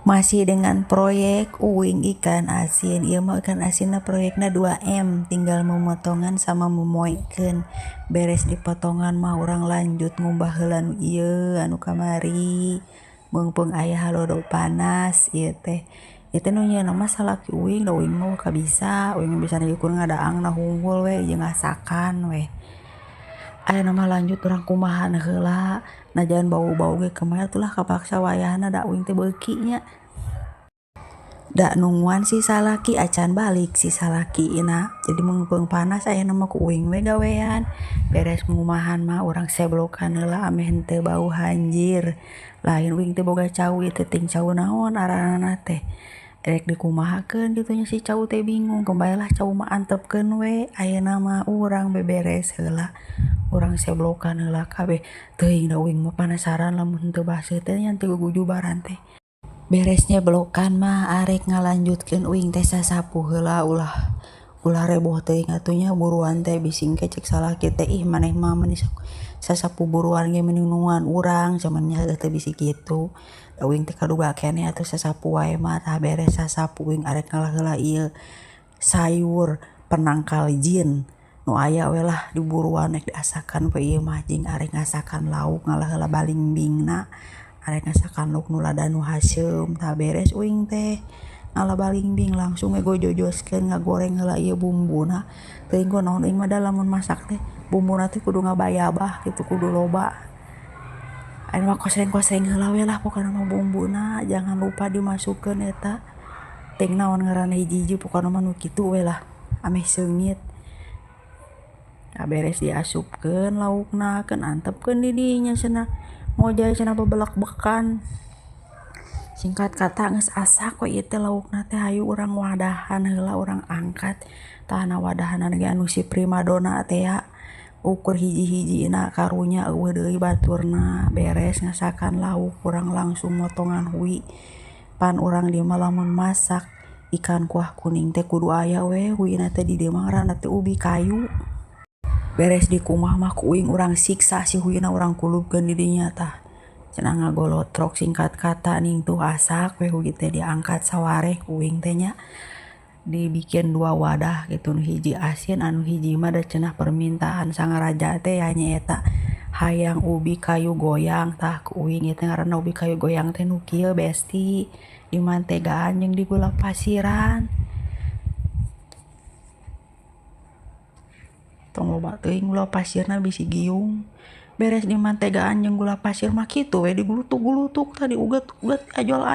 Masih dengan proyek uing ikan asin. Ieu mah ikan asinna proyekna 2M, tinggal memotongan sama memoekeun. Beres dipotongan mah urang lanjut ngumbah heula nu ieu anu kamari. Meungpeung aya halodo panas ieu teh. Ieu teh nu nyieunna mah salaki uing, da uing mah kabisa, uing mah bisa diukur ngadaangna hungkul we jeung ngasakan we. Ayeuna mah lanjut urang kumahan heula, najan bau-bau ge kumaha atuh lah kapaksa wayahna da uing teh beuki nya. Da nungguan si salaki acan balik si salakina, jadi meungpeung panas ayeuna mah ku uing we gawean. Beres ngumahan mah urang seblokan heula ameh henteu bau hanjir. Lain uing teh boga cau ieu teh ting cau naon aranana teh. Rek dikumahakeun kitu nya si cau teh bingung, keun lah cau mah antepkeun we. Ayeuna mah urang beberes heula, urang seblokan heula kabeh. Teuing da uing mah panasaran lamun henteu baseuh teh nya teu gugujubaran teh. Beres nyeblokan mah arek ngalanjutkeun uing teh sasapu heula ulah reboh teuing atuh nya buruan teh bising ke cek salaki teh ih maneh mah meuni sasapu buruan ge meuni nungguan urang cenah nya teh bisi kitu. Da uing teh kaduga keneh atuh sasapu wae mah. Tah beres sasapu uing arek ngalah heula ieu sayur penangkal jin nu aya we lah diburuan rek diasakan we ieu mah jeung arek ngasakan lauk ngalah heula balingbingna. Arek ngasakan lauk nu lada nu haseum. Tah beres uing teh ngalah balingbing langsung we gojojoskeun ngagoreng heula ieu bumbuna. Teuing kunaon uing mah da lamun masak teh bumbuna teh kudu ngabayabah kitu kudu loba. Ayeuna mah kosreng-kosreng heula we lah pokona mah bumbuna jangan lupa dimasukkeun eta. Teuing naon ngaranna hiji-hiji pokona mah nu kitu we lah ameh seungit. Tah beres diasupkeun laukna keun antepkeun di dinya cenah ngojay cenah bebelek-bekan. Singkat kata geus asak we ieu teh laukna teh hayu urang wadahan heula urang angkat. Tah na wadahanna ge anu si primadona teh ya. Ukur hiji-hijina karunya eueuh deui baturna. Beres ngasakan lauk urang langsung motongan hui. Pan urang dieu mah lamun masak ikan kuah kuning teh kudu aya we huina teh di dieu mah ngaranna teh ubi kayu. Beres dikumah mah ku uing urang siksa si huina urang kulupkeun di dinya tah. Cenah ngagolotrok singkat kata ning tuh asak we hui teh diangkat sawareh ku uing teh nya. Dibikin dua wadah gitu nu hiji asin anu hiji mah da cenah permintaan sangaraja teh ya nyaeta hayang ubi kayu goyang. Tah ku uing ieu teh ngaranna ubi kayu goyang teh nu kieu besti dimantegaan jeung di gula pasiran. Tong loba teuing gula pasirna bisi giung. Beres dimantegaan jeung gula pasir mah kitu we digulutuk-gulutuk tah diuget-uget ajol.